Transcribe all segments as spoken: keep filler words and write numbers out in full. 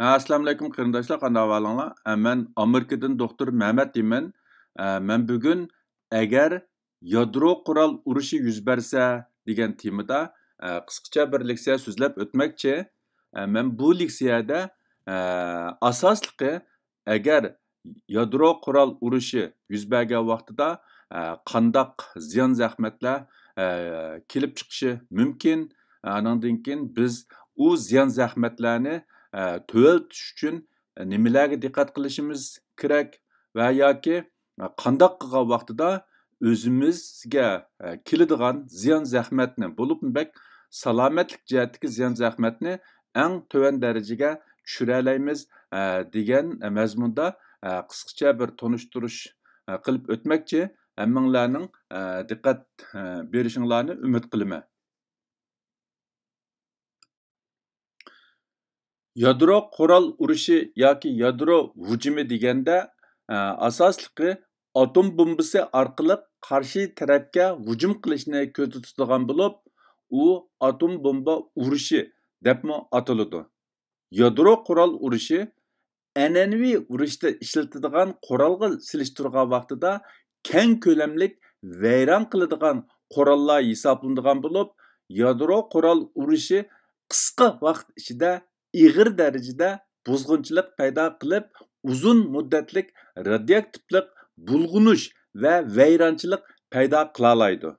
ھە، ئەسسالامۇئەلەيكۇم قېرىنداشلار، قانداق ئەھۋالىڭلار؟ ھە، مەن ئامېرىكىدىن دوختۇر مەمەت دەيمەن. ھە، مەن بۈگۈن «ئەگەر يادرو قورال ئۇرۇشى يۈز بەرسە» دېگەن تېمىدا، ھە، قىسقىچە بىر لېكسىيە سۆزلەپ ئۆتمەكچى. ھە، مەن بۇ لېكسىيەدە، ھە، ئاساسلىقى، ئەگەر يادرو قورال ئۇرۇشى يۈز بەرگەن ۋاقتىدا، ئە، قانداق زىيان-زەخمەتلەر، ئە، كېلىپ چىقىشى مۇمكىن؟ ئانىڭدىن كېيىن بىز ئۇ زىيان-زەخمەتلەرنى، ئە، تۆۋەنلىتىش ئۈچۈن نېمىلەرگە دىققەت قىلىشىمىز كېرەك؟ ۋە ياكى قانداق قىلغان ۋاقتىدا ئۆزىمىزگە، ئە، كېلىدىغان زىيان-زەخمەتنى، بولۇپمۇ بەك سالامەتلىك جەھەتتىكى زىيان-زەخمەتنى ئەڭ تۆۋەن دەرىجىگە چۈشۈرەلەيمىز، ئە، دېگەن مەزمۇندا، ئە، قىسقىچە بىر تونۇشتۇرۇش، ئە، قىلىپ ئۆتمەكچى. ھەممىڭلارنىڭ، ئە، دىققەت، ئە، بېرىشىڭلارنى ئۈمىد قىلىمەن. يادرو قورال ئۇرۇشى ياكى يادرو ھۇجۇمى دېگەندە، ئە، ئاساسلىقى ئاتوم بومبىسى ئارقىلىق قارشى تەرەپكە ھۇجۇم قىلىشنى كۆزدە تۇتىدىغان بولۇپ، ئۇ ئاتوم بومبا ئۇرۇشى دەپمۇ ئاتىلىدۇ. يادرو قورال ئۇرۇشى ئەنئەنىۋى ئۇرۇشتا ئىشلىتىدىغان قورالغا سېلىشتۇرغان ۋاقتىدا كەڭ كۆلەملىك ۋەيران قىلىدىغان قوراللار ھېسابلىنىدىغان بولۇپ، يادرو قورال ئۇرۇشى قىسقا ۋاقىت ئىچىدە ئېغىر دەرىجىدە بۇزغۇنچىلىق پەيدا قىلىپ، ئۇزۇن مۇددەتلىك رادىيوئاكتىپلىق بۇلغىنىش ۋە ۋەيرانچىلىق پەيدا قىلالايدۇ.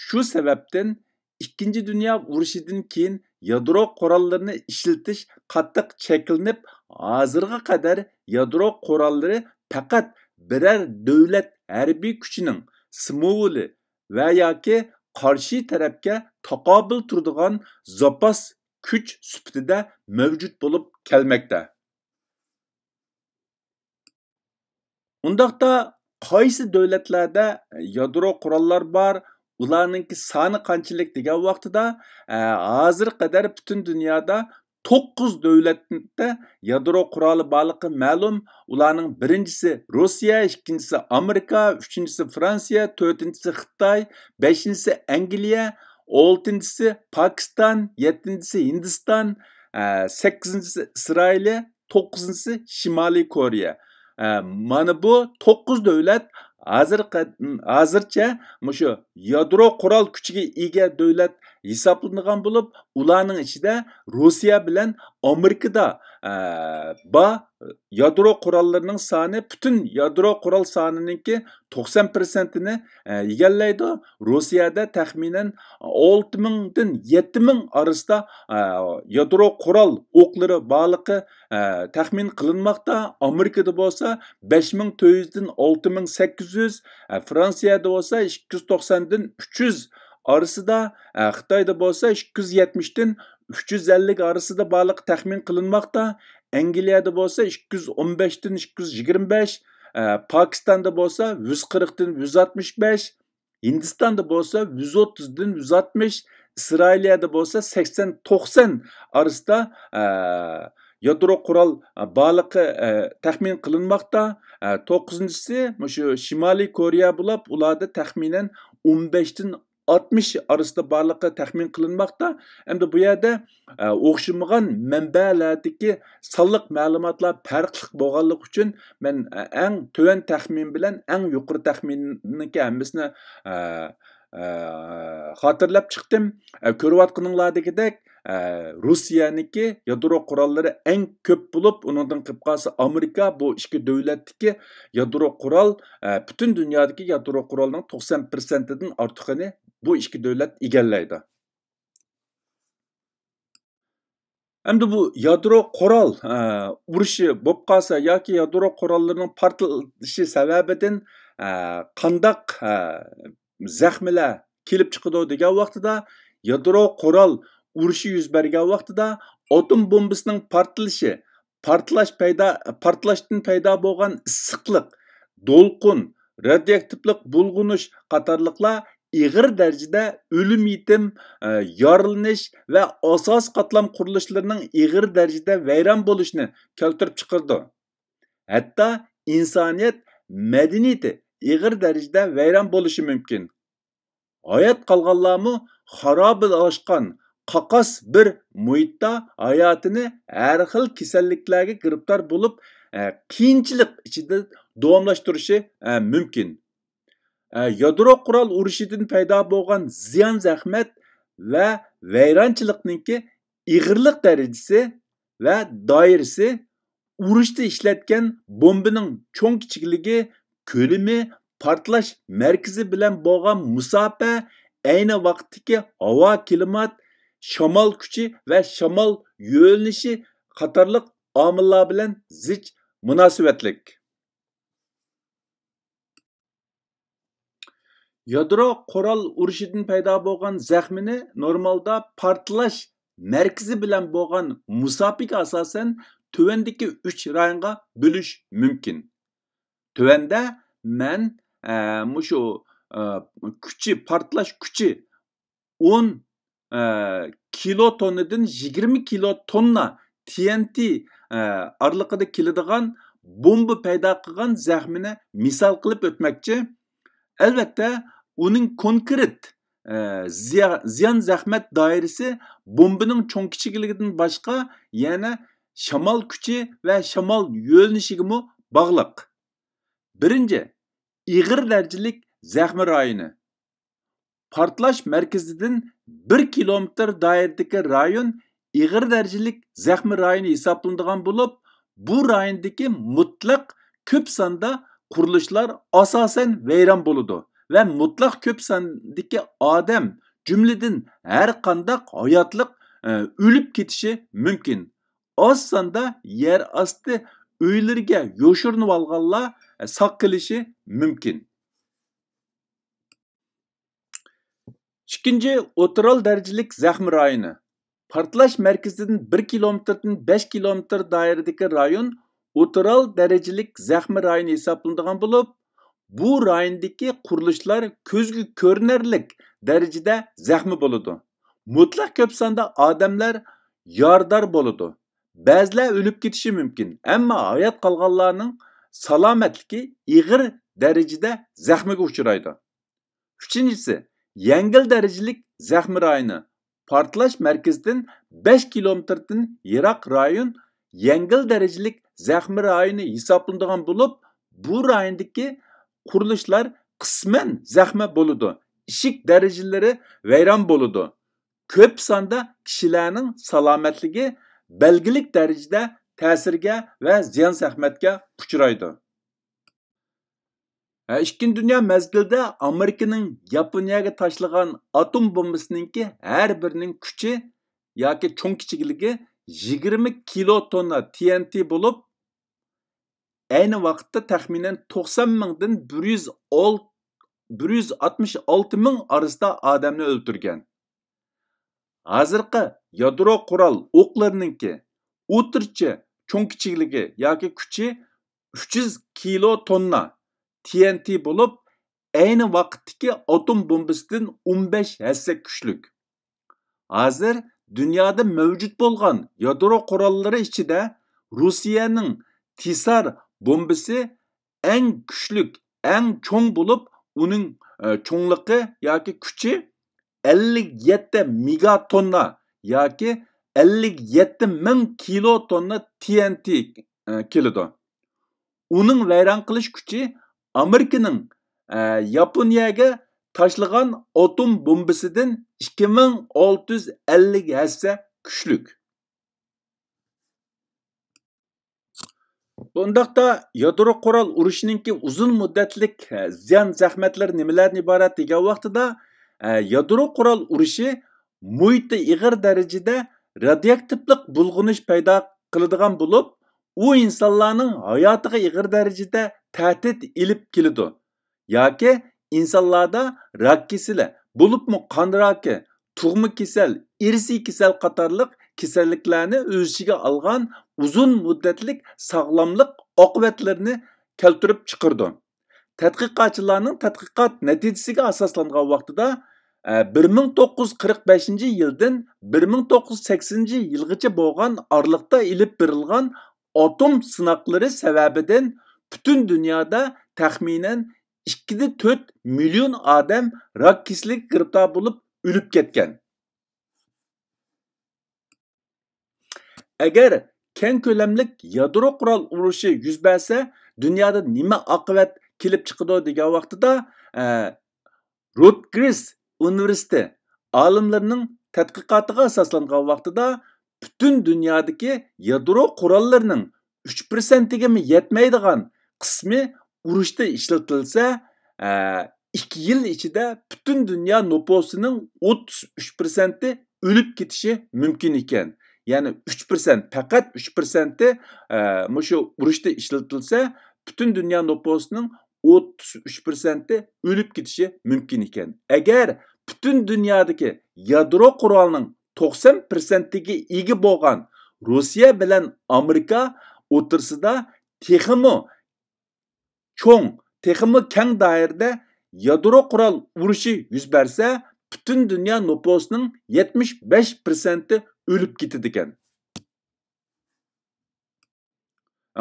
شۇ سەۋەبتىن، ئىككىنچى دۇنيا ئۇرۇشىدىن كېيىن يادرو قوراللىرىنى ئىشلىتىش قاتتىق چەكلىنىپ، ھازىرغا قەدەر يادرو قوراللىرى پەقەت بىرەر دۆلەت ھەربىي كۈچىنىڭ سىمۋولى ۋە ياكى قارشى تەرەپكە تاقابىل تۇرىدىغان زاپاس كۈچ سۈپىتىدە مەۋجۇت بولۇپ كەلمەكتە. ئۇنداقتا قايسى دۆلەتلەردە يادرو قوراللار بار، ئۇلارنىڭكى سانى قانچىلىك دېگەن ۋاقتىدا، ئە، ھازىر قەدەر پۈتۈن دۇنيادا توققۇز دۆلەتتە يادرو قورالى بارلىقى مەلۇم. ئۇلارنىڭ بىرىنچىسى روسىيە، ئىككىنچىسى ئامېرىكا، ئۈچىنچىسى فرانسىيە، تۆتىنچىسى خىتاي، بەشىنچىسى ئەنگلىيە، ئالتىنچىسى پاكىستان، يەتتىنچىسى ھىندىستان، ئە، سەككىزىنچىسى ئىسرائىلىيە، توققۇزىنچىسى شىمالىي كورېيە. ئە، مانا بۇ توققۇز دۆلەت ھازىر قە-، ھازىرچە مۇشۇ يادرو قورال كۈچىگە ئىگە دۆلەت ھېسابلىنىدىغان بولۇپ، ئۇلارنىڭ ئىچىدە روسىيە بىلەن ئامېرىكىدا، ئە، بار يادرو قوراللىرىنىڭ سانى پۈتۈن يادرو قورال سانىنىڭكى توقسان پىرسەنتىنى، ئە، ئىگىلەيدۇ. روسىيەدە تەخمىنەن ئالتە مىڭدىن يەتتە مىڭ ئارىسىدا، ئە، يادرو قورال ئوقلىرى بارلىقى، ئە، تەخمىن قىلىنماقتا. ئامېرىكىدا بولسا بەش مىڭ تۆت يۈزدىن ئالتە مىڭ سەككىز يۈز، ئە، فرانسىيەدە بولسا ئىككى يۈز توقساندىن ئۈچ يۈز ئارىسىدا، ئە، خىتايدا بولسا ئىككى يۈز يەتمىشتىن ئۈچ يۈز ئەللىك ئارىسىدا بارلىقى تەخمىن قىلىنماقتا. ئەنگلىيەدە بولسا ئىككى يۈز ئون بەشتىن ئىككى يۈز يىگىرمە بەش، ئە، پاكىستاندا بولسا يۈز قىرىقتىن يۈز ئاتمىش بەش، ھىندىستاندا بولسا يۈز ئوتتۇزدىن يۈز ئاتمىش، ئىسرائىلىيەدە بولسا سەكسەن توقسان ئارىسىدا، ئە، يادرو قورال، ئە، بارلىقى، ئە، تەخمىن قىلىنماقتا. ئە، توققۇزىنچىسى مۇشۇ شىمالىي كورېيە بولۇپ، ئۇلاردا تەخمىنەن ئون بەشتىن ئاتمىش ئارىسىدا بارلىقى تەخمىن قىلىنماقتا. ئەمدى بۇ يەردە، ئە، ئوخشىمىغان مەنبەلەردىكى سانلىق مەلۇماتلار پەرقلىق بولغانلىقى ئۈچۈن، مەن، ئە، ئەڭ تۆۋەن تەخمىن بىلەن ئەڭ يۇقىرى تەخمىننىڭكى ھەممىسىنى، ئە، ئە، خاتىرىلەپ چىقتىم. ئە، كۆرۈۋاتقىنىڭلاردىكىدەك، ئە، روسىيەنىڭكى يادرو قوراللىرى ئەڭ كۆپ بولۇپ، ئۇنىڭدىن قېلىپ قالسا ئامېرىكا، بۇ ئىككى دۆلەتتىكى يادرو قورال، ئە، پۈتۈن دۇنيادىكى يادرو قورالنىڭ توقسان پىرسەنتىدىن ئارتۇقىنى بۇ ئىككى دۆلەت ئىگىلەيدۇ. ئەمدى بۇ يادرو قورال، ئە، ئۇرۇشى بولۇپ قالسا ياكى يادرو قوراللىرىنىڭ پارتلىشى سەۋەبىدىن، ئە، قانداق، ئە، زەخمىلەر كېلىپ چىقىدۇ دېگەن ۋاقتىدا، يادرو قورال ئۇرۇشى يۈز بەرگەن ۋاقتىدا ئاتوم بومبىسىنىڭ پارتلىشى، پارتلاش پەيدا، پارتلاشتىن پەيدا بولغان ئىسسىقلىق، دولقۇن، رادىيوئاكتىپلىق بۇلغىنىش قاتارلىقلار ئېغىر دەرىجىدە ئۆلۈم يېتىم، ئە، يارىلىنىش ۋە ئاساسىي قاتلام قۇرۇلۇشلىرىنىڭ ئېغىر دەرىجىدە ۋەيران بولۇشىنى كەلتۈرۈپ چىقىرىدۇ. ھەتتا ئىنسانىيەت مەدەنىيىتى ئېغىر دەرىجىدە ۋەيران بولۇشى مۇمكىن. ھايات قالغانلارمۇ خارابىلىشقان، قاقاس بىر مۇھىتتا ھاياتىنى ھەر خىل كېسەللىكلەرگە گىرىپتار بولۇپ، ئە، قىيىنچىلىق ئىچىدە داۋاملاشتۇرۇشى، ئە، مۇمكىن. ئە، يادرو قورال ئۇرۇشىدىن پەيدا بولغان زىيان زەخمەت ۋە ۋەيرانچىلىقنىڭكى ئېغىرلىق دەرىجىسى ۋە دائىرىسى ئۇرۇشتا ئىشلەتكەن بومبىنىڭ چوڭ كىچىكلىكى، كۆلىمى، پارتلاش مەركىزى بىلەن بولغان مۇساپە، ئەينى ۋاقىتتىكى ھاۋا كىلىمات، شامال كۈچى ۋە شامال يۆنىلىشى قاتارلىق ئامىللار بىلەن زىچ مۇناسىۋەتلىك. يادرو قورال ئۇرۇشىدىن پەيدا بولغان زەخمىنى نورمالدا پارتلاش مەركىزى بىلەن بولغان مۇساپىگە ئاساسەن تۆۋەندىكى ئۈچ رايونغا بۆلۈش مۇمكىن. تۆۋەندە مەن، ئە، مۇشۇ، ئە، كۈچى، پارتلاش كۈچى ئون، ئە، كىلو توننىدىن يىگىرمە كىلو توننا تى ئېن تى، ئە، ئارىلىقىدا كېلىدىغان بومبا پەيدا قىلغان زەخمىنى مىسال قىلىپ ئۆتمەكچى. ئەلۋەتتە، ئۇنىڭ كونكرېت، ئە، زىيا-، زىيان زەخمەت دائىرىسى بومبىنىڭ چوڭ كىچىكلىكىدىن باشقا يەنە شامال كۈچى ۋە شامال يۆنىلىشىگىمۇ باغلىق. بىرىنچى، ئېغىر دەرىجىلىك زەخمە رايونى. پارتلاش مەركىزىدىن بىر كىلومېتىر دائىرىدىكى رايون ئېغىر دەرىجىلىك زەخمە رايونى ھېسابلىنىدىغان بولۇپ، بۇ رايوندىكى مۇتلەق كۆپ ساندا قۇرۇلۇشلار ئاساسەن ۋەيران بولىدۇ ۋە مۇتلەق كۆپ ساندىكى ئادەم، جۈملىدىن ھەر قانداق ھاياتلىق، ئە، ئۆلۈپ كېتىشى مۇمكىن. ئاز ساندا يەر ئاستى ئۆيلىرىگە يوشۇرۇنۇۋالغانلار، ئە، ساق قېلىشى مۇمكىن. ئىككىنچى، ئوتتۇرا دەرىجىلىك زەخمە رايونى. پارتلاش مەركىزىدىن بىر كىلومېتىردىن بەش كىلومېتىر دائىرىدىكى رايون ئوتتۇرا دەرىجىلىك زەخمە رايونى ھېسابلىنىدىغان بولۇپ، بۇ رايوندىكى قۇرۇلۇشلار كۆزگە كۆرۈنەرلىك دەرىجىدە زەخمە بولىدۇ. مۇتلەق كۆپ ساندا ئادەملەر يارىدار بولىدۇ. بەزىلەر ئۆلۈپ كېتىشى مۇمكىن، ئەمما ھايات قالغانلارنىڭ سالامەتلىكى ئېغىر دەرىجىدە زەخمىگە ئۇچرايدۇ. ئۈچىنچىسى، يەڭگىل دەرىجىلىك زەخمە رايونى. پارتلاش مەركىزىدىن بەش كىلومېتىردىن يىراق رايون يەڭگىل دەرىجىلىك زەخمە رايونى ھېسابلىنىدىغان بولۇپ، بۇ رايوندىكى قۇرۇلۇشلار قىسمەن زەخمە بولىدۇ، ئىشىك دېرىزىلىرى ۋەيران بولىدۇ. كۆپ ساندا كىشىلەرنىڭ سالامەتلىكى بەلگىلىك دەرىجىدە تەسىرگە ۋە زىيان زەخمەتكە ئۇچرايدۇ. ھە، ئىككىنچى دۇنيا مەزگىلىدە ئامېرىكىنىڭ ياپونىيەگە تاشلىغان ئاتوم بومبىسىنىڭكى ھەر بىرىنىڭ كۈچى ياكى چوڭ كىچىكلىكى يىگىرمە كىلو توننا تى ئېن تى بولۇپ، ئەينى ۋاقىتتا تەخمىنەن توقسان مىڭدىن بىر يۈز ئالتە، بىر يۈز ئاتمىش ئالتە مىڭ ئارىسىدا ئادەمنى ئۆلتۈرگەن. ھازىرقى يادرو قورال ئوقلىرىنىڭكى ئوتتۇرىچە چوڭ كىچىكلىكى ياكى كۈچى ئۈچ يۈز كىلو توننا تى ئېن تى بولۇپ، ئەينى ۋاقىتتىكى ئاتوم بومبىسىدىن ئون بەش ھەسسە كۈچلۈك. ھازىر دۇنيادا مەۋجۇت بولغان يادرو قوراللىرى ئىچىدە روسىيەنىڭ تىسار بومبىسى ئەڭ كۈچلۈك، ئەڭ چوڭ بولۇپ، ئۇنىڭ، ئە، چوڭلۇقى ياكى كۈچى ئەللىك يەتتە مېگاتوننا ياكى ئەللىك يەتتە مىڭ كىلو توننا تى ئېن تى، ئە، كېلىدۇ. ئۇنىڭ ۋەيران قىلىش كۈچى ئامېرىكىنىڭ، ئە، ياپونىيەگە تاشلىغان ئاتوم بومبىسىدىن ئىككى مىڭ ئالتە يۈز ئەللىك ھەسسە كۈچلۈك. بۇنداقتا يادرو قورال ئۇرۇشىنىڭكى ئۇزۇن مۇددەتلىك، ئە، زىيان زەخمەتلىرى نېمىلەردىن ئىبارەت دېگەن ۋاقتىدا، ئە، يادرو قورال ئۇرۇشى مۇھىتتا ئېغىر دەرىجىدە رادىيوئاكتىپلىق بۇلغىنىش پەيدا قىلىدىغان بولۇپ، ئۇ ئىنسانلارنىڭ ھاياتىغا ئېغىر دەرىجىدە تەھدىت ئېلىپ كېلىدۇ ياكى ئىنسانلاردا راك كېسىلى، بولۇپمۇ قان راكى، تۇغما كېسەل، ئىرسىي كېسەل قاتارلىق كېسەللىكلەرنى ئۆز ئىچىگە ئالغان ئۇزۇن مۇددەتلىك ساغلاملىق ئاقىۋەتلىرىنى كەلتۈرۈپ چىقىرىدۇ. تەتقىقاتچىلارنىڭ تەتقىقات نەتىجىسىگە ئاساسلانغان ۋاقتىدا، ئە، بىر مىڭ توققۇز يۈز قىرىق بەشىنچى يىلدىن بىر مىڭ توققۇز يۈز سەكسىنىنچى يىلغىچە بولغان ئارىلىقتا ئېلىپ بېرىلغان ئاتوم سىناقلىرى سەۋەبىدىن پۈتۈن دۇنيادا تەخمىنەن ئىككىدە تۆت مىليون ئادەم راك كېسىلىگە گىرىپتار بولۇپ ئۆلۈپ كەتكەن. ئەگەر كەڭ كۆلەملىك يادرو قورال ئۇرۇشى يۈز بەرسە، دۇنيادا نېمە ئاقىۋەت كېلىپ چىقىدۇ دېگەن ۋاقتىدا، ئە، رۇتگېرس ئۇنىۋېرسىتېتى ئالىملىرىنىڭ تەتقىقاتىغا ئاساسلانغان ۋاقتىدا، پۈتۈن دۇنيادىكى يادرو قوراللىرىنىڭ ئۈچ پىرسەنتىگىمۇ يەتمەيدىغان قىسمى ئۇرۇشتا ئىشلىتىلسە، ئە، ئىككى يىل ئىچىدە پۈتۈن دۇنيا نوپۇسىنىڭ ئوتتۇز ئۈچ پىرسەنتى ئۆلۈپ كېتىشى مۇمكىن ئىكەن. يەنى ئۈچ پىرسەنت، پەقەت ئۈچ پىرسەنتى، ئە، مۇشۇ ئۇرۇشتا ئىشلىتىلسە، پۈتۈن دۇنيا نوپۇسىنىڭ ئوتتۇز ئۈچ پىرسەنتى ئۆلۈپ كېتىشى مۇمكىن ئىكەن. ئەگەر پۈتۈن دۇنيادىكى يادرو قورالنىڭ توقسان پىرسەنتىگە ئىگە بولغان روسىيە بىلەن ئامېرىكا ئوتتۇرىسىدا تېخىمۇ چوڭ، تېخىمۇ كەڭ دائىرىدە يادرو قورال ئۇرۇشى يۈز بەرسە، پۈتۈن دۇنيا نوپۇسىنىڭ يەتمىش بەش پىرسەنتى ئۆلۈپ كېتىدىكەن.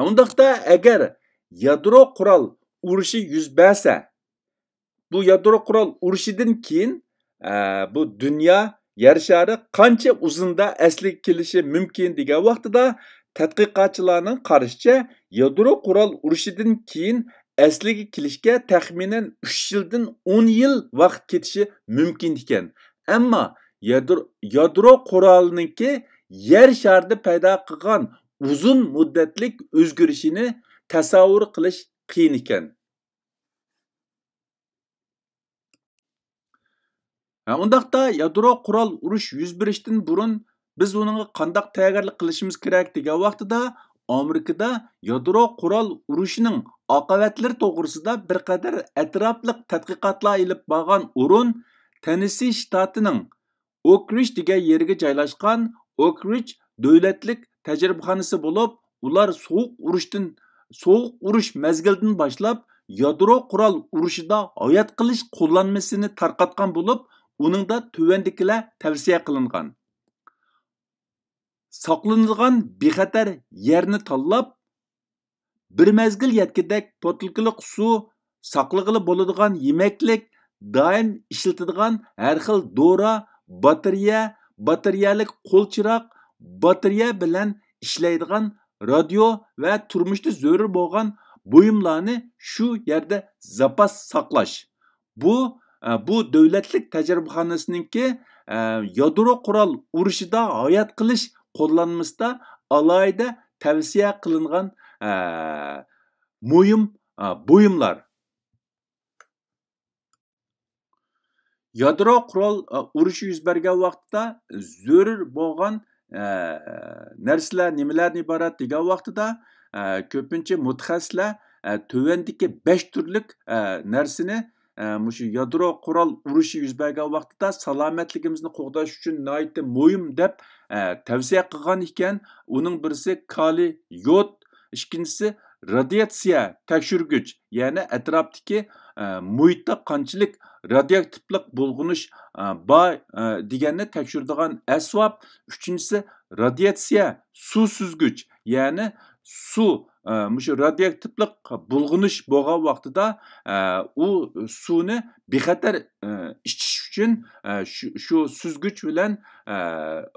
ئۇنداقتا ئەگەر يادرو قورال ئۇرۇشى يۈز بەرسە، بۇ يادرو قورال ئۇرۇشىدىن كېيىن، ئە، بۇ دۇنيا يەر شارى قانچە ئۇزۇندا ئەسلىگە كېلىشى مۇمكىن دېگەن ۋاقتىدا، تەتقىقاتچىلارنىڭ قارىشىچە، يادرو قورال ئۇرۇشىدىن كېيىن ئەسلىگە كېلىشكە تەخمىنەن ئۈچ يىلدىن ئون يىل ۋاقىت كېتىشى مۇمكىن ئىكەن. ئەمما يادرو، يادرو قورالىنىڭكى يەر شارىدا پەيدا قىلغان ئۇزۇن مۇددەتلىك ئۆزگىرىشىنى تەسەۋۋۇر قىلىش قىيىن ئىكەن. ھە، ئۇنداقتا يادرو قورال ئۇرۇش يۈز بېرىشتىن بۇرۇن بىز ئۇنىڭغا قانداق تەييارلىق قىلىشىمىز كېرەك دېگەن ۋاقتىدا، ئامېرىكىدا يادرو قورال ئۇرۇشىنىڭ ئاقىۋەتلىرى توغرىسىدا بىر قەدەر ئەتراپلىق تەتقىقاتلار ئېلىپ بارغان ئورۇن تېننېسسى شتاتىنىڭ ئوكرىج دېگەن يېرىگە جايلاشقان ئوكرىج دۆلەتلىك تەجرىبىخانىسى بولۇپ، ئۇلار سوغۇق ئۇرۇشتىن، سوغۇق ئۇرۇش مەزگىلىدىن باشلاپ يادرو قورال ئۇرۇشىدا ھايات قېلىش قوللانمىسىنى تارقاتقان بولۇپ، ئۇنىڭدا تۆۋەندىكىلەر تەۋسىيە قىلىنغان. ساقلىنىدىغان بىخەتەر يەرنى تاللاپ، بىر مەزگىل يەتكۈدەك پوتۇلكىلىق سۇ، ساقلىغىلى بولىدىغان يېمەكلىك، دائىم ئىشلىتىدىغان ھەر خىل دورا، باتارېيە، باتارېيەلىك قول چىراغ، باتارېيە بىلەن ئىشلەيدىغان رادىيو ۋە تۇرمۇشتا زۆرۈر بولغان بۇيۇملارنى شۇ يەردە زاپاس ساقلاش. بۇ، ئە، بۇ دۆلەتلىك تەجرىبىخانىسىنىڭكى، ئە، يادرو قورال ئۇرۇشىدا ھايات قېلىش قوللانمىسىدا ئالاھىدە تەۋسىيە قىلىنغان، ئە، مۇھىم، ئە، بۇيۇملار. يادرو قورال، ئە، ئۇرۇشى يۈز بەرگەن ۋاقىتتا زۆرۈر بولغان، ئە، نەرسىلەر نېمىلەردىن ئىبارەت دېگەن ۋاقتىدا، ئە، كۆپىنچە مۇتەخەسسىسلەر، ئە، تۆۋەندىكى بەش تۈرلۈك، ئە، نەرسىنى، ئە، مۇشۇ يادرو قورال ئۇرۇشى يۈز بەرگەن ۋاقتىدا سالامەتلىكىمىزنى قوغداش ئۈچۈن ناھايىتى مۇھىم دەپ، ئە، تەۋسىيە قىلغان ئىكەن. ئۇنىڭ بىرسى كالىي، يود، ئىككىنچىسى رادىياتسىيە تەكشۈرگۈچ، يەنى ئەتراپتىكى، ئە، مۇھىتتا قانچىلىك رادىيوئاكتىپلىق بۇلغىنىش، ئە، بار، ئە، دېگەننى تەكشۈرىدىغان ئەسۋاب. ئۈچىنچىسى رادىياتسىيە سۇ سۈزگۈچ، يەنى سۇ، ئە، مۇشۇ رادىيوئاكتىپلىق بۇلغىنىش بولغان ۋاقتىدا، ئە، ئۇ سۇنى بىخەتەر، ئە، ئىچىش ئۈچۈن، ئە، شۇ، شۇ سۈزگۈچ بىلەن، ئە،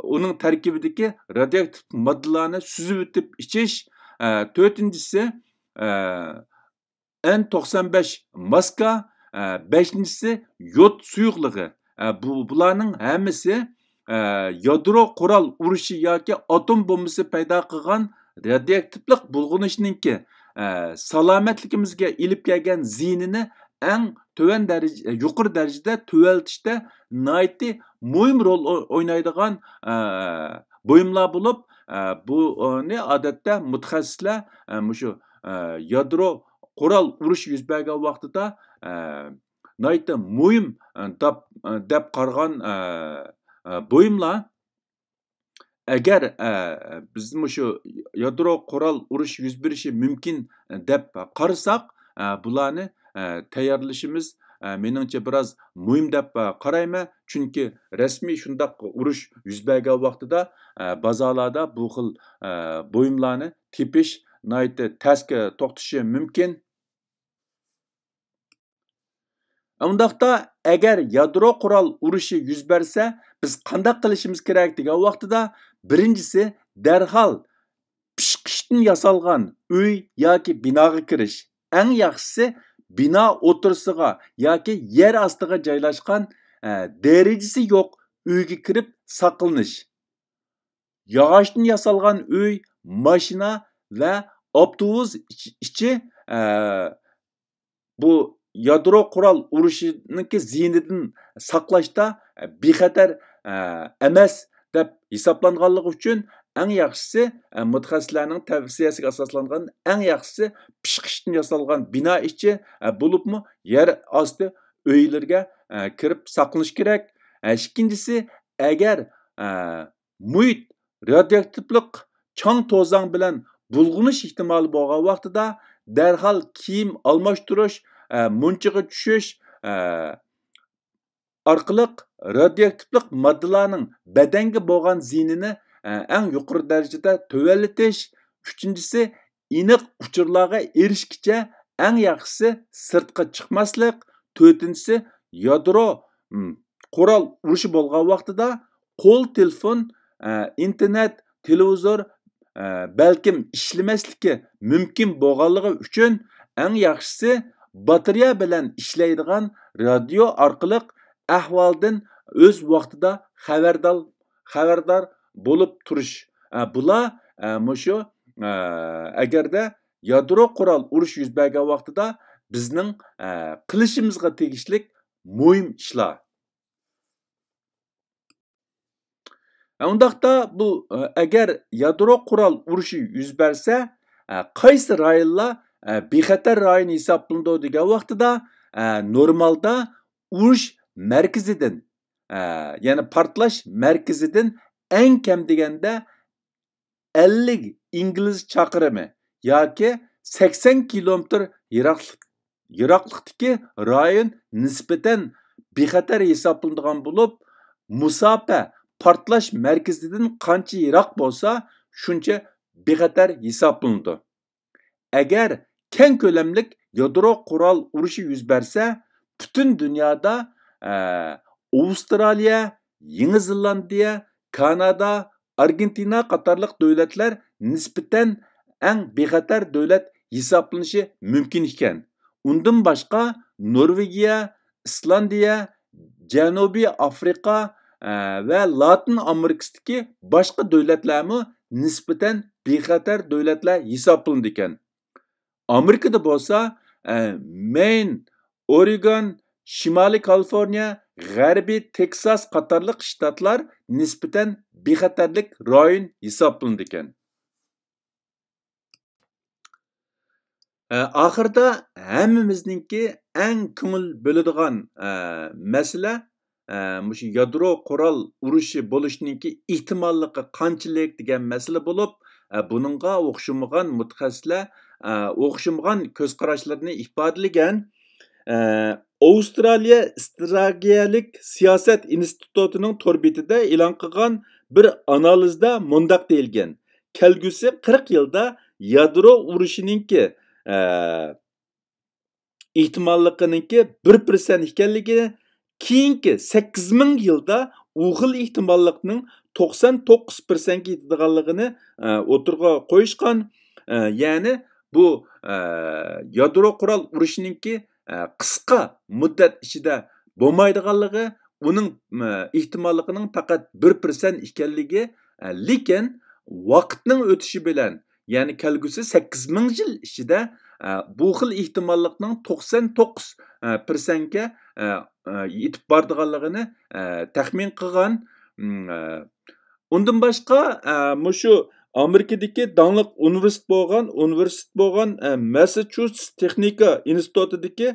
ئۇنىڭ تەركىبىدىكى رادىيوئاكتىپ ماددىلارنى سۈزۈۋېتىپ ئىچىش. ئە، تۆتىنچىسى، ئە، ئېن توقسان بەش ماسكا، ئە، بەشىنچىسى يود سۇيۇقلۇقى. ئە، بۇ، بۇلارنىڭ ھەممىسى، ئە، يادرو قورال ئۇرۇشى ياكى ئاتوم بومبىسى پەيدا قىلغان رادىيوئاكتىپلىق بۇلغىنىشنىڭكى، ئە، سالامەتلىكىمىزگە ئېلىپ كەلگەن زىيىنىنى ئەڭ تۆۋەن دەرىجە، يۇقىرى دەرىجىدە تۆۋەنلىتىشتە ناھايىتى مۇھىم رول ئو-، ئوينايدىغان، ئە، بۇيۇملار بولۇپ، ئە، بۇنى ئادەتتە مۇتەخەسسىسلەر، ئە، مۇشۇ، ئە، يادرو قورال ئۇرۇشى يۈز بەرگەن ۋاقتىدا، ئە، ناھايىتى مۇھىم، ئە، دەپ، ئە، دەپ قارىغان، ئە، ئە، بۇيۇملار. ئەگەر، ئە، بىز مۇشۇ يادرو قورال ئۇرۇش يۈز بېرىشى مۇمكىن دەپ قارىساق، ئە، بۇلارنى، ئە، تەييارلىشىمىز، ئە، مېنىڭچە بىراز مۇھىم دەپ، ئە، قارايمەن. چۈنكى رەسمىي شۇنداق ئۇرۇش يۈز بەرگەن ۋاقتىدا، ئە، بازارلاردا بۇ خىل، ئە، بۇيۇملارنى تېپىش ناھايىتى تەسكە توختىشى مۇمكىن. ئۇنداقتا، ئەگەر يادرو قورال ئۇرۇشى يۈز بەرسە، بىز قانداق قىلىشىمىز كېرەك دېگەن ۋاقتىدا، بىرىنچىسى، دەرھال پىشقىشتىن ياسالغان ئۆي ياكى بىناغا كىرىش. ئەڭ ياخشىسى بىنا ئوتتۇرىسىغا ياكى يەر ئاستىغا جايلاشقان، ئە، دېرىزىسى يوق ئۆيگە كىرىپ ساقلىنىش. ياغاچتىن ياسالغان ئۆي، ماشىنا ۋە ئاپتوبۇس ئىچ-، ئىچى، ئە، بۇ يادرو قورال ئۇرۇشىنىڭكى زىيىنىدىن ساقلاشتا بىخەتەر، ئە، ئەمەس دەپ ھېسابلانغانلىقى ئۈچۈن، ئەڭ ياخشىسى، ئە، مۇتەخەسسىسلەرنىڭ تەۋسىيەسىگە ئاساسلانغان، ئەڭ ياخشىسى پىشقىشتىن ياسالغان بىنا ئىچى، ئە، بولۇپمۇ يەر ئاستى ئۆيلىرىگە، ئە، كىرىپ ساقلىنىش كېرەك. ئە، ئىككىنچىسى، ئەگەر، ئە، مۇھىت رادىيوئاكتىپلىق چاڭ توزاڭ بىلەن بۇلغىنىش ئېھتىمالى بولغان ۋاقتىدا، دەرھال كىيىم ئالماشتۇرۇش، ئە، مۇنچىغا چۈشۈش، ئە، ئارقىلىق رادىيوئاكتىپلىق ماددىلارنىڭ بەدەنگە بولغان زىيىنىنى، ئە، ئەڭ يۇقىرى دەرىجىدە تۆۋەنلىتىش. ئۈچىنچىسى، ئېنىق ئۇچۇرلارغا ئېرىشكىچە ئەڭ ياخشىسى سىرتقا چىقماسلىق. تۆتىنچىسى، يادرو، م، قورال ئۇرۇشى بولغان ۋاقتىدا قول تېلېفون، ئە، ئىنتېرنېت، تېلېۋىزور، ئە، بەلكىم ئىشلىمەسلىكى مۇمكىن بولغانلىقى ئۈچۈن، ئەڭ ياخشىسى باتارېيە بىلەن ئىشلەيدىغان رادىيو ئارقىلىق ئەھۋالدىن ئۆز ۋاقتىدا خەۋەردار، خەۋەردار بولۇپ تۇرۇش. ئە، بۇلار، ئە، مۇشۇ، ئە، ئەگەردە يادرو قورال ئۇرۇش يۈز بەرگەن ۋاقتىدا بىزنىڭ، ئە، قىلىشىمىزغا تېگىشلىك مۇھىم ئىشلار. ئە، ئۇنداقتا بۇ، ئە، ئەگەر يادرو قورال ئۇرۇشى يۈز بەرسە، ئە، قايسى رايونلار، ئە، بىخەتەر رايون ھېسابلىنىدۇ دېگەن ۋاقتىدا، ئە، نورمالدا ئۇرۇش مەركىزىدىن، ئە، يەنى پارتلاش مەركىزىدىن ئەڭ كەم دېگەندە ئەللىك ئىنگلىز چاقىرىمى ياكى سەكسەن كىلومېتىر يىراقلىق، يىراقلىقتىكى رايون نىسبەتەن بىخەتەر ھېسابلىنىدىغان بولۇپ، مۇساپە پارتلاش مەركىزىدىن قانچە يىراق بولسا، شۇنچە بىخەتەر ھېسابلىنىدۇ. ئەگەر كەڭ كۆلەملىك يادرو قورال ئۇرۇشى يۈز بەرسە، پۈتۈن دۇنيادا، ئە، ئاۋسترالىيە، يېڭى زېلاندىيە، كانادا، ئارگېنتىنا قاتارلىق دۆلەتلەر نىسبەتەن ئەڭ بىخەتەر دۆلەت ھېسابلىنىشى مۇمكىن ئىكەن. ئۇندىن باشقا، نورۋېگىيە، ئىسلاندىيە، جەنۇبىي ئافرىقا، ئە، ۋە لاتىن ئامېرىكىسىدىكى باشقا دۆلەتلەرمۇ نىسبەتەن بىخەتەر دۆلەتلەر ھېسابلىنىدىكەن. ئامېرىكىدا بولسا، ئە، مەين، ئورېگون، شىمالىي كالىفورنىيە، غەربىي تېكساس قاتارلىق شتاتلار نىسبەتەن بىخەتەرلىك رايون ھېسابلىنىدىكەن. ئە، ئاخىرىدا ھەممىمىزنىڭكى ئەڭ كۆڭۈل بۆلىدىغان، ئە، مەسىلە، ئە، مۇشۇ يادرو قورال ئۇرۇشى بولۇشنىڭكى ئېھتىماللىقى قانچىلىك دېگەن مەسىلە بولۇپ، ئە، بۇنىڭغا ئوخشىمىغان مۇتەخەسسىسلەر، ئە، ئوخشىمىغان كۆز قاراشلىرىنى ئىپادىلىگەن. ئە، ئاۋسترالىيە ئىستراتېگىيەلىك سىياسەت ئىنستىتۇتىنىڭ تور بېتىدە ئېلان قىلغان بىر ئانالىزدا مۇنداق دېيىلگەن: كەلگۈسى قىرىق يىلدا يادرو ئۇرۇشىنىڭكى، ئە، ئېھتىماللىقىنىڭكى بىر پىرسەنت ئىكەنلىكىنى، كېيىنكى سەككىز مىڭ يىلدا ئۇ خىل ئېھتىماللىقنىڭ توقسان توققۇز پىرسەنتكە يېتىدىغانلىقىنى، ئە، ئوتتۇرىغا قويۇشقان. ئە، يەنى بۇ، ئە، يادرو قورال ئۇرۇشىنىڭكى، ئە، قىسقا مۇددەت ئىچىدە بولمايدىغانلىقى، ئۇنىڭ، ئە، ئېھتىماللىقىنىڭ پەقەت بىر پىرسەنت ئىكەنلىكى، ئە، لېكىن ۋاقىتنىڭ ئۆتۈشى بىلەن، يەنى كەلگۈسى سەككىز مىڭ يىل ئىچىدە، ئە، بۇ خىل ئېھتىماللىقنىڭ توقسان توققۇز پىرسەنتكە، ئە، ئە، يېتىپ بارىدىغانلىقىنى، ئە، تەخمىن قىلغان. م، ئە، ئۇندىن باشقا، ئە، مۇشۇ ئامېرىكىدىكى داڭلىق ئۇنىۋېرسىتېت بولغان، ئۇنىۋېرسىتېت بولغان، ئە، ماسساچۇسېتس تېخنىكا ئىنستىتۇتىدىكى،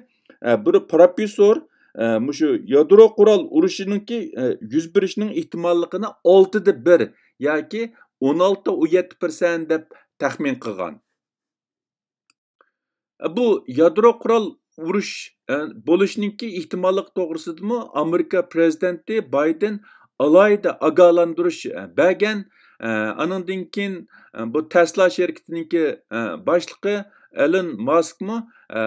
ئە، بىر پروفېسسور، ئە، مۇشۇ يادرو قورال ئۇرۇشىنىڭكى، ئە، يۈز بېرىشىنىڭ ئېھتىماللىقىنى ئالتىدە بىر ياكى ئون ئالتە، ئون يەتتە پىرسەنت دەپ تەخمىن قىلغان. بۇ يادرو قورال ئۇرۇش، ئە، بولۇشنىڭكى ئېھتىماللىقى توغرىسىدىمۇ ئامېرىكا پىرېزىدېنتى بايدېن ئالاھىدە ئاگاھلاندۇرۇش، ئە، بەرگەن. ئە، ئانىڭدىن كېيىن، ئە، بۇ تەسلا شىركىتىنىڭكى، ئە، باشلىقى ئېلون ماسكمۇ، ئە،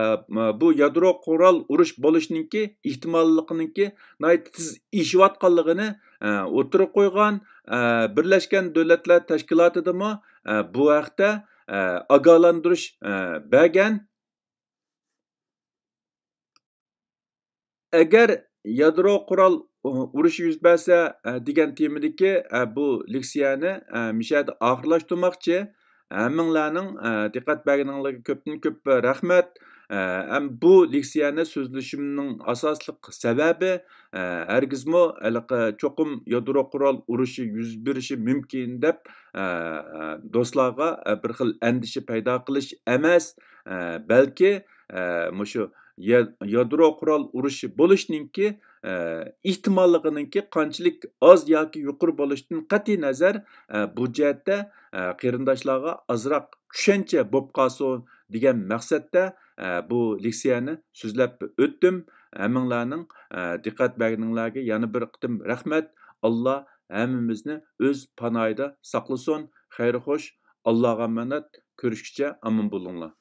بۇ يادرو قورال ئۇرۇش بولۇشنىڭكى ئېھتىماللىقىنىڭكى ناھايىتى تېز ئېشىۋاتقانلىقىنى، ئە، ئوتتۇرىغا قويغان، ئە، بىرلەشكەن دۆلەتلەر تەشكىلاتىدىمۇ، ئە، بۇ ھەقتە، ئە، ئاگاھلاندۇرۇش، ئە، بەرگەن. ئەگەر يادرو قورال ئۇرۇشى يۈز بەرسە، ئە، دېگەن تېمىدىكى، ئە، بۇ لېكسىيەنى، ئە، مىشەدە ئاخىرلاشتۇرماقچى. ھەممىڭلارنىڭ، ئە، دىققەت بەرگىنىڭلارغا كۆپتىن كۆپ رەھمەت. ئە، ھەم بۇ لېكسىيەنى سۆزلىشىمنىڭ ئاساسلىق سەۋەبى، ئە، ھەرگىزمۇ ھېلىقى چوقۇم يادرو قورال ئۇرۇشى يۈز بېرىشى مۇمكىن دەپ، ئە، ئە، دوستلارغا، ئە، بىر خىل ئەندىشە پەيدا قىلىش ئەمەس، ئە، بەلكى، ئە، مۇشۇ يا-، يادرو قورال ئۇرۇشى بولۇشنىڭكى، ئە، ئېھتىماللىقىنىڭكى قانچىلىك ئاز ياكى يۇقىرى بولۇشىدىن قەتئىينەزەر، ئە، بۇ جەھەتتە، ئە، قېرىنداشلارغا ئازراق چۈشەنچە بولۇپ قالسۇن دېگەن مەقسەتتە، ئە، بۇ لېكسىيەنى سۆزلەپ ئۆتتۈم. ھەممىڭلارنىڭ، ئە، دىققەت بەرگىنىڭلارگە يەنە بىر قېتىم رەھمەت. ئاللا ھەممىمىزنى ئۆز پاناھىدا ساقلىسۇن. خەير خوش، ئاللاغا ئامانەت، كۆرۈشكىچە ئامان بولۇڭلار.